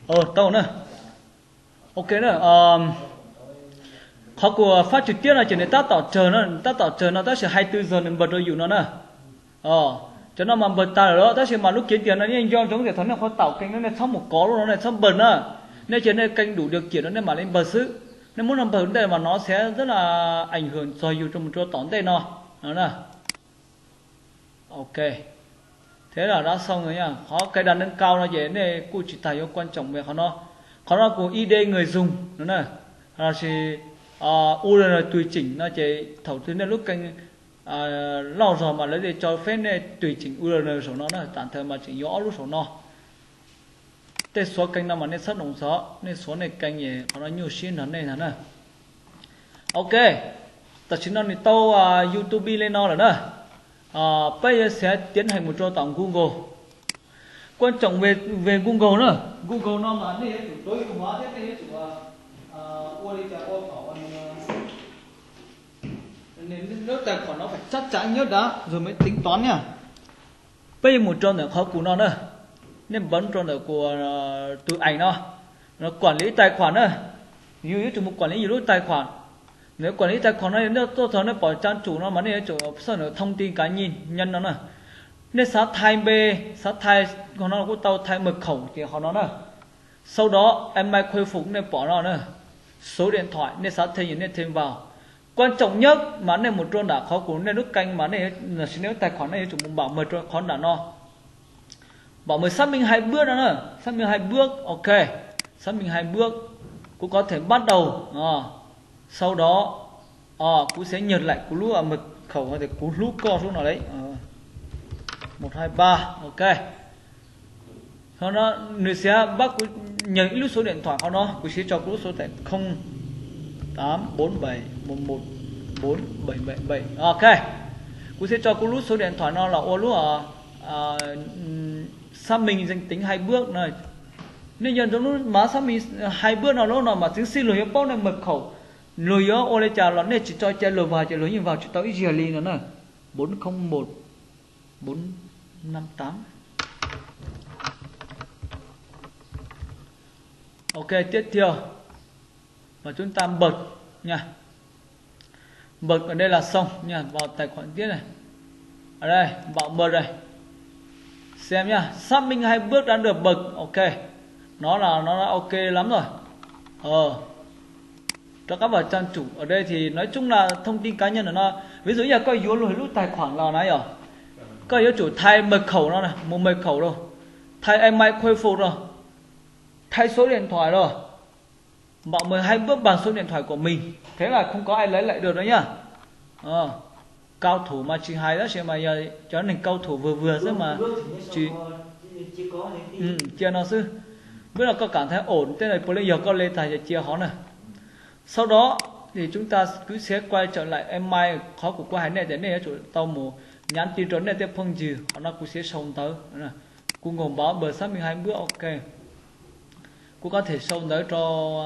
Ov, tau na. Ok na. Qhov kuv phát trực tiếp no ces nws tab tom tsawg no, tab tom tsawg no tab sis hai mươi tư giờ nws npawg rau yus no na. Cov no mas npawg tas lawm tab sis mas lub kiếm tiền no yeej nco ntsoov tias thaum nej qhuav tạo kênh no nej txhob mus kov lub no, nej txhob npawg na. Nej cia nej kênh đủ điều kiện no nej mam li npawg xwb. Nej muab no npawg ntej mas nó sẽ rất là ảnh hưởng txog yus rau mus rau tom ntej no. Ok. Thế là đã xong rồi nha. Qhov cài đặt nâng cao no ces nej kuj tsis tas yuav quan trọng về qhov no. Qhov no kuv ID người dùng no na. Lossis URL tùy chỉnh no ces thaum twg nej lub kênh loj zog mas lawv cho phép nej tùy chỉnh URL saum no na, tạm thời mas tseem yuav ob lub saum no. Tej xóa kênh no mas nej txhob đọc xov, nej xóa nej kênh es qhov no nyuaj siab nrog nej ntag na. Ok, tam sim no nws tau YouTube li no lawm na. Peb yuav xav tiến hành mus rau tom Google. Quan trọng về, về Google na. Google no mas nej yuav tsum tối ưu hóa thiab nej yuav tsum ua li cas ua kom nws, nws, lub tài khoản nó phải chắc chắn nhất đã rồi mới tính toán nha. Peb yuav mus rau ntawm qhov kuv no na, nej bấm rau ntawm kuv tus ảnh no, nó quản lý tài khoản na. Yus yuav tsum mus quản lý yus lub tài khoản. Nws quản lý tài khoản no, nej tuaj txog nej pom trang chủ no mas nej yuav tsum xauj ntawm thông tin cá nhân no na. Nej xav thay npe, xav thay, qhov no kuj tau thay mật khẩu ces qhov no na. Sau đó em microphone nej pom no na, số điện thoại nej xav thêm gì nej thêm vào. Quan trọng nhất mas nej mus rau nram qhov kuv nej lub kênh mas nej, lossis nej lub tài khoản nej yuav tsum mus bảo mật rau qhov nram no. Bảo mật xác minh hai bước no na, xác minh hai bước, ok. Xác minh hai bước, kuv có thể bắt đầu. Sau đó kuv sẽ nhập lại kuv lub mật khẩu tias kuv hlub koj lub no đấy. Một hai ba, ok. Sau đó nws sẽ bắt kuv nhập ib lub số điện thoại qhov no, kuv sẽ cho kuv lub số điện thoại không tám bốn bảy một một bốn bảy bảy bảy. Ok. Kuv sẽ cho kuv lub số điện thoại no los ua lub xác minh danh tính hai bước no. Nej nco ntsoov lub mã xác minh hai bước no, lub no mas txiv xib luag yuav paub nej mật khẩu, luag yuav ua li cas los nej tsis tso cai luag vào ces luag yeej vào tsis tau ib zaug li no na. Bốn không một bốn năm tám. Ok, tiếp theo là chúng ta bật nha. Bật ở đây là xong nha, vào tài khoản tiếp này. Ở đây, bảo mật đây. Xem nha, xác minh hai bước đã được bật. Ok. Nó là, nó đã ok lắm rồi. Ờ. Rov qab vào trang chủ. Ở đây thì nói chung là thông tin cá nhân ở nó. Ví dụ như là koj yuav luag lub tài khoản los na yom. Koj yuav tsum thay mật khẩu no, một mật khẩu rồi. Thay email khôi phục rồi. Thay số điện thoại rồi. Bảo mật hai bước bằng số điện thoại của mình. Thế là không có ai lấy lại được đó nhá. Ờ, cao thủ mà tsis hais tab sis mas yog cov neeg cao thủ vừa vừa xwb mas tsis, cia no xwb. Biết là koj cảm thấy ổn, tức là puav leej yog koj li tas yog cia hov na. Sau đó thì chúng ta cứ sẽ quay trở lại email, qhov kuv kuv hais nej tias nej yuav tsum tau mus nhắn tin rau nej tej phooj ywg, qhov no kuv sẽ sau ntawv. Kuv nkaus npav bờ xác minh hai bước, ok. Kuv có thể sau ntawv rau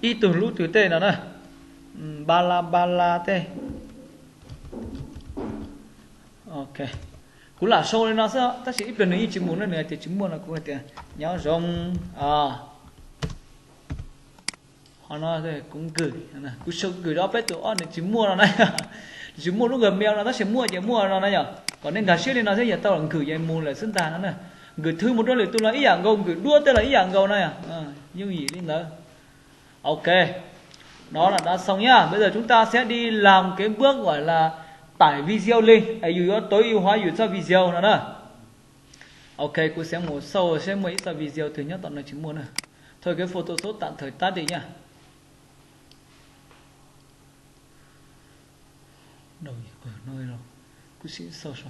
ib tug hlub twg tej no na, ba la ba la tej. Ok, kuv lam sau li no xwb tab sis ib pliag nws yeej tsis mus na, nws hais tias tsis muaj no kuv hais tias nyob zoo. Qhov no kuv nkws, kuv sau nkws rau peb tus ob nws tsis muaj no na. Nws tsis muaj lub Gmail no tab sis muaj ces muaj no na yom, kom nej nkag siab li no thiab yog tau nkws ces mus lawm xwb ntag no na. Nkws thwv mus rau lwm tus los ib yam nkaus, nkws duab tej los ib yam nkaus na yom. Yooj yim li ntawd. Ok, đó là đã xong nhá. Bây giờ chúng ta sẽ đi làm cái bước gọi là tải video lên. Yus yuav tối ưu hóa yus txoj video no na. Ok, kuv sẽ mus xauj seb muaj ib txoj video twg nyob tom no tsis muaj na. Thôi cái Photoshop tạm thời tắt đi nha. Đầu gì? Ờ, nó đây rồi. Kuv sim xauj so.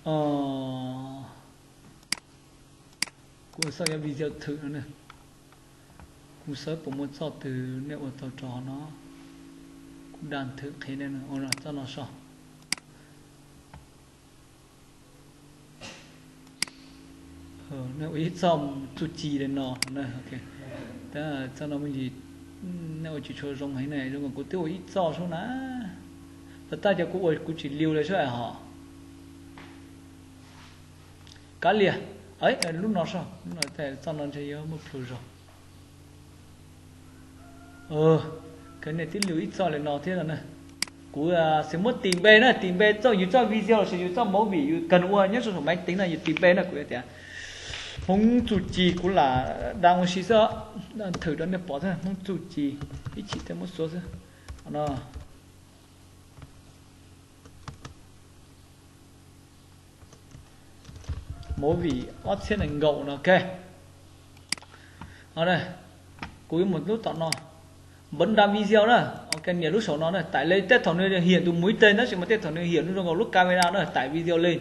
Ờ, kuv xauj cov video thử no na. Kuv xav pom muaj txoj twg nej ua tau rau no. Kuv dam thwm qhia nej ua txoj no so. Nej ua ib txoj txuj ci li no. Txoj no me ntsis nej ua tsis tshua zoo heev na, zoo nkaus kuv twb ua ib txoj sub na. Tag taj cov kuv ua kuv tsis liu li sub hos. Kav liam, lub no so, txoj no ntshe yuav muaj plhus zog. Kawg nej twb liu ib txoj li no thiab no na. Kuv xav muab tis npe na, tis npe txoj yus txoj video lossis yus txoj movie yus kawg ua nyob rau saum maiv teev no yus tis npe na, kuv tias Hmoob txuj ci, kuv lam da ua si xwb, thwm rau nej pom xwb, Hmoob txuj ci, ib chim thiaj muab xuav xwb no. Movie ob txhiab nees nkaum no, ok. Kuv yuav mus lub tom no, npawv da video na, ok, nias lub saum no na, tải lên, tej thaum nws hiển tus muv ib teg tab sis mas tej thaum nws hiển zoo nkaus lub camera na, tải video lên.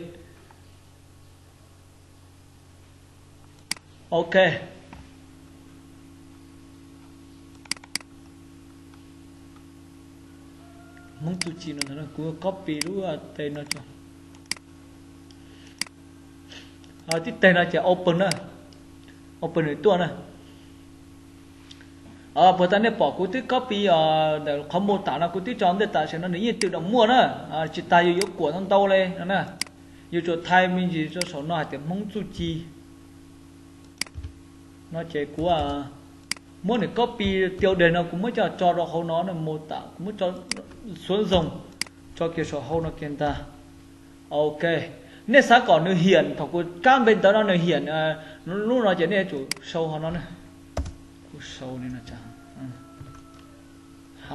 Ok. Hmoob txuj ci no, kuv copy lub teg no tso. Tib teg no ces open na, open nws tuaj na. Puas tas nej pom kuv twb copy ntawm qhov mô tả no kuv twb tso ntej tam sim no nws yeej tự động muaj na, tsis tas yus yuav kuam ntau ntau li no na. Yus tsuas thaij me ntsis rau saum no hais tias Hmoob txuj ci no ces kuv muab nws copy tiêu đề no kuv muab coj tso rau hauv no, mô tả kuv muab tso xuống dòng, tso kiag saum hauv no kiag ntag. Ok, nej xav kom nws hiển thaum kuv kab npe ntawv no nws hiển lub no ces nej yuav tsum sau hauv no. Kuv sau li no, H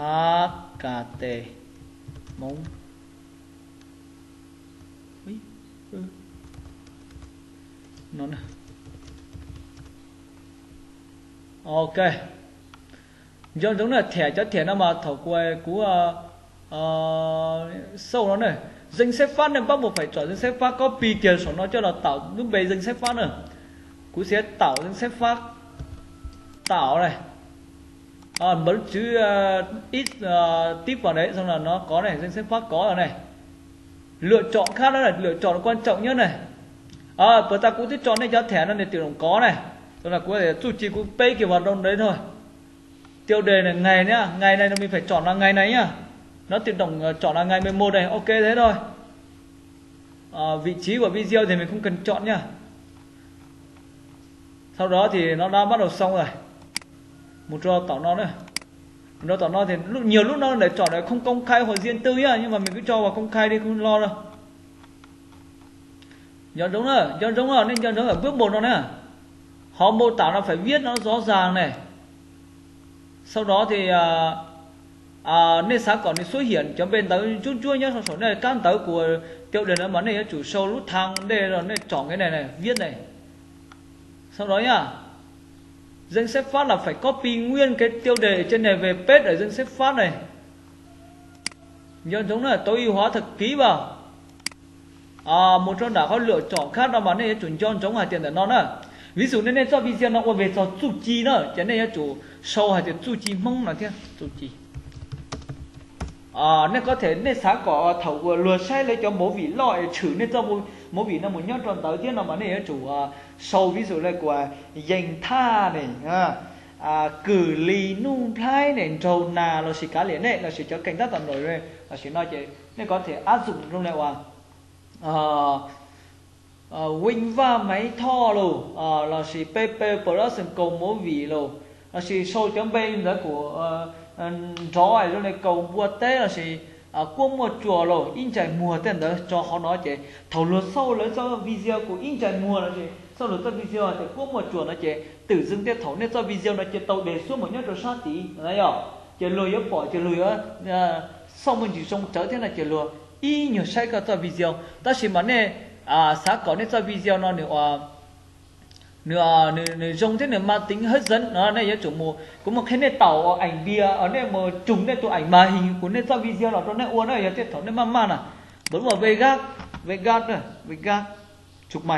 K T Hmoob no. Ok, nco ntsoov na, thiam cov thiam no mas thaum kuv, kuv xauj no na, danh sách phát, nej bắt buộc phải chọn danh sách phát, copy kiag saum no coj los tải lub npe danh sách phát na. Kuv sẽ tải danh sách phát, tải này, bấm chữ ít, tib vào đấy xong là nó có này, danh sách phát có rồi này. Lựa chọn khác đó là lựa chọn quan trọng nhất này. Puas tas kuv twb tso nej cov thiam no nws tự động có này. Rồi là kuv txuj ci kuv paste kiag vào trong đấy thôi. Tiêu đề này ngày nhá, ngày này là mình phải chọn là ngày này nhá. Nó tự động chọn là ngày mười một này, ok thế thôi. Vị trí của video thì mình không cần chọn nhá. Sau đó thì nó đã bắt đầu xong rồi. Mus rau tom no na. Mus rau tom no thì nhiều lúc nó lại chọn là không công khai hoặc riêng tư nhá, nhưng mà mình cứ cho vào công khai đi không lo đâu. Nco ntsoov na, nco ntsoov na, nej nco ntsoov ở bước một no na. Họ mô tả nó phải viết nó rõ ràng này. Sau đó thì nej xav kom nws xuất hiện cov npe ntawv ntsuab ntsuab nyob saum nej kab ntawv kuv, tiêu đề no mas nej yuav tsum sau lub thang dej los nej chọn cái này này, viết này. Sau đó nhá, danh sách phát là phải copy nguyên cái tiêu đề trên này về paste ở danh sách phát này. Nco ntsoov na, tối ưu hóa thật kỹ vào. Mus rau nram qhov lựa chọn khác no mas nej yuav tsum nco ntsoov hais tias ntawm no na. Ví dụ nej, nej txoj video no ua về txog txuj ci na, ces nej yuav tsum sau hais tias txuj ci Hmoob no thiab, txuj ci. Nej có thể nej xav kom thaum uas luag saib lawv cov movie loj es tshwm nej txoj movie no mus nyob rau ntawd thiab no mas nej yuav tsum sau ví dụ li kuv, yees thaj ne, kwm li nuj nplhaib ne, nraug nas lossis kav liam nej lossis cov keeg tab tom nrog lossis no ces nej có thể áp dụng zoo li uas Vinh Vaj Maiv Thoj los, lossis P P Production Kaus Movie los, lossis sau cov npe ntawd kuv nrov zoo li Kaus Npua Teb lossis Kuab Muaj Tsuas los, Ib Ntsais Muag tej ntawd tso hauv no ces thaum luag xauj lawv txoj video kuv Ib Ntsais Muag lossis xauj luag txoj video tias Kuab Muaj Tsuas no ces tự dưng tej thaum nej txoj video no ces tau đề xuất mus nyob rau sab tid na yom, ces luag yuav pom ces luag yuav xauj me ntsis zoo tsawv thiab no ces luag ib nyuag saib koj txoj video. Tab sis mas nej xav kom nej txoj video no nws, nws, nws zoo thiab nws mang tính hấp dẫn no nej yuav tsum mus, kuv mus qhia nej taum ảnh bìa, nej mus chụp nej tus ảnh màn hình của nej txoj video los rau nej ua na, yog tej thaum nej maj maj na. Bấm vào Vegas, Vegas, Vegas, chụp màn